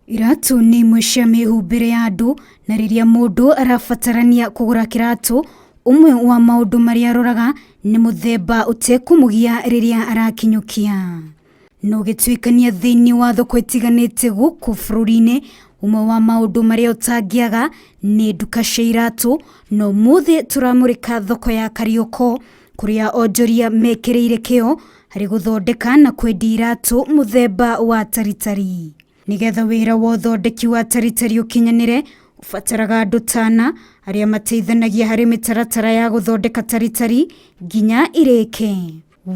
Iratũ nĩ imwe cia mĩhumbĩre ya andũ na rĩrĩa mũndũ arabatarania kũgũra kĩratũ, ũmwe wa maũndũ marĩa aroraga nĩ mũthemba ũtekũmũgia rĩrĩa arakinyũkia. Na ũgĩtuĩkania thĩinĩ wa thoko itiganĩte gũkũ bũrũri-inĩ, ũmwe wa maũndũ marĩa ũtangĩaga nĩ nduka cia iratũ, na ũmũthĩ tũramũrĩka thoko ya Karioko, kũrĩa onjoria mekĩrĩire kĩo harĩ gũthondeka na kwendia iratũ mũthemba wa taritari. Nĩgetha wĩra wa ũthondeki wa taritari ũkinyanĩre, ũbataraga andũ tana arĩa mateithanagia harĩ mĩtaratara ya gũthondeka taritari nginya irĩke.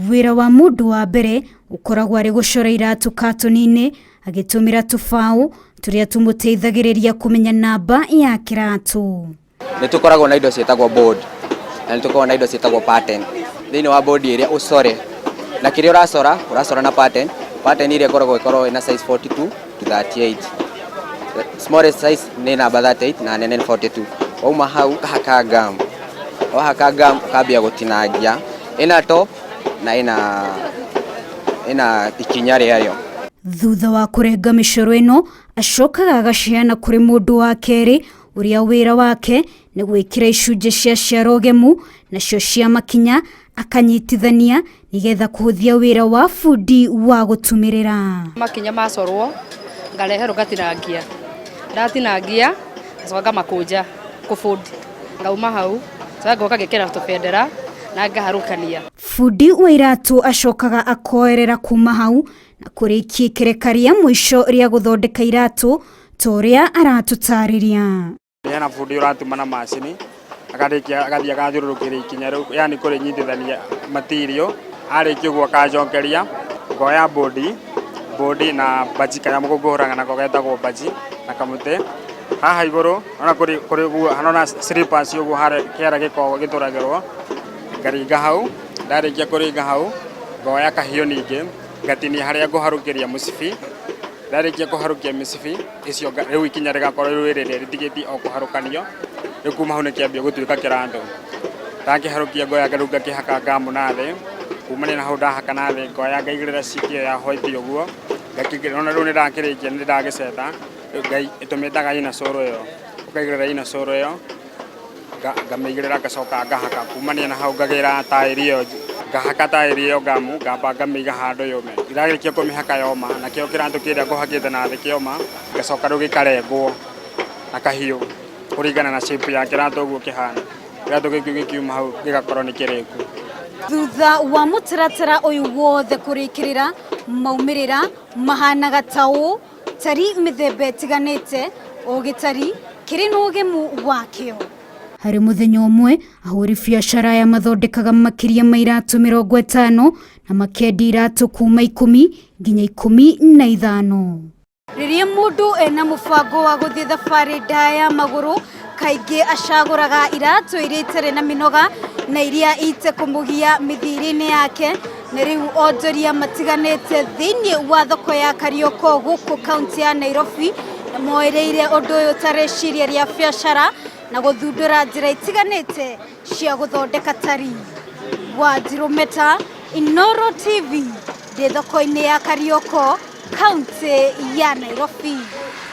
Wĩra wa mũndũ wa mbere ũkoragwo arĩ gũcora iratũ katoni-inĩ agĩtũmĩra tũbaũ tũrĩa tũmũteithagĩrĩria kũmenya namba ya kĩratũ. Nĩ tũkoragwo na indo ciĩtagwo board na nĩ tũkoragwo na indo ciĩtagwo pattern. Thĩinĩ wa board ĩrĩa ũcore na kĩrĩa ũracora, ũracora na pattern, pattern ĩrĩa ĩkoragwo ĩkoragwo ĩna size 42 to 38. Smallest size nĩ namba 38 na nene nĩ 42. Wauma hau ũkahaka gum, wahaka gum ũkambia gũtinangia, ĩna top na ĩna ĩna ikinya rĩarĩo. Thutha wa kũrenga mĩcoro ĩno, acokaga agaciheana kũrĩ mũndũ wa kerĩ ũrĩa wĩra wake nĩ gwĩkĩra icunjĩ cia ciara ũgemu nacio cia makinya akanyitithania nĩgetha kũhũthia wĩra wa bundi wa gũtumĩrĩra. Makinya macorwo ngareherwo ngatinangia, ndatinangia ngacoka ngamakũnja kũbũndi, ngauma hau ngacoka ngoka ngekĩra tũbendera na ngaharũkania. Bundi wa iratũ acokaga akoerera kuma hau na kũrĩkia ikereka rĩa mũico rĩa gũthondeka iratũ ta ũrĩa aratũtarĩria. Hena bundi ũratuma na macini akarĩkia agathiĩ agathiũrũrũkĩria ikinya rĩu yani kũrĩnyitithania material arĩkia ũguo akanjokeria ngoya bodi bodi na mbaji kanyamũ kau ngũhũraga nako getagwo mbaji na kamũtĩ haha igũrũ ona kũrĩ kũrĩ ũguo hana slippers ũguo harĩa kĩara gĩkoragwo gĩtũragĩrwo ngaringa hau ndarĩkia kũringa hau ngoya kahiũ ningĩ ngatinia harĩa ngũharũkĩria mũcibi ndarĩkia kũharũkia mĩcibi ĩcio rĩu ikinya rĩgakorwo rĩu rĩrĩ rĩtigĩtie o kũharũkanio rĩu kuma hau nĩkĩambia gũtuĩka kĩratũ ndakĩharũkia ngoya rĩu ngakĩhaka ngamu na thĩ kumania na hau ndahaka na thĩ ngoya ngaigĩrĩra sheet ĩyo ya white ũguo ngakĩigĩrĩra ona rĩu nĩndakĩrĩkia nĩndagĩceta rĩu tũmĩtaga inner sole ĩyo ũkaigĩrĩra inner sole ĩyo Ngamĩigĩrĩra ngacoka ngahaka kumania na hau ngagĩra taĩri ĩyo ngahaka taĩri ĩyo ngamu ngamba ngamĩiga handũ yũme ndarĩkia kũmĩhaka yoma nakĩo kĩratũ kĩrĩa ngũhakĩte na thĩ kĩoma ngacoka rĩu gĩkarengwo na kahiũ kũringana na shape ya kĩratũ ũguo kĩhana kĩratũ gĩkĩ gĩkiuma hau gĩgakorwo nĩ kĩrĩku. Thutha wa mũtaratara ũyũ wothe kũrĩkĩrĩra, maumĩrĩra mahanaga ta ũũ. Tari mĩthemba ĩtiganĩte, o gĩtari kĩrĩ na ũgemu wakĩo. Harĩ mũthenya ũmwe, ahũri biacara aya mathondekaga makĩria ma iratũ 50 na makendia iratũ kuma 10 nginya 15. Rĩrĩa mũndũ ena mũbango wa gũthiĩ thabarĩ ndaya ya magũrũ, kaingĩ acagũraga iratũ iria itarĩ na mĩnoga na iria itekũmũgia mĩthiĩre-inĩ yake. Na rĩu onjoria matiganĩte thĩinĩ wa thoko ya Karioko gũkũ kaunti ya Nairobi nĩ moereire ũndũ ũyũ ta rĩciria rĩa biacara na gũthundũra njĩra itiganĩte cia gũthondeka tari. Wanjirũ Meta, Inooro TV, ndĩ thoko-inĩ ya Karioko, kaunti ya Nairobi.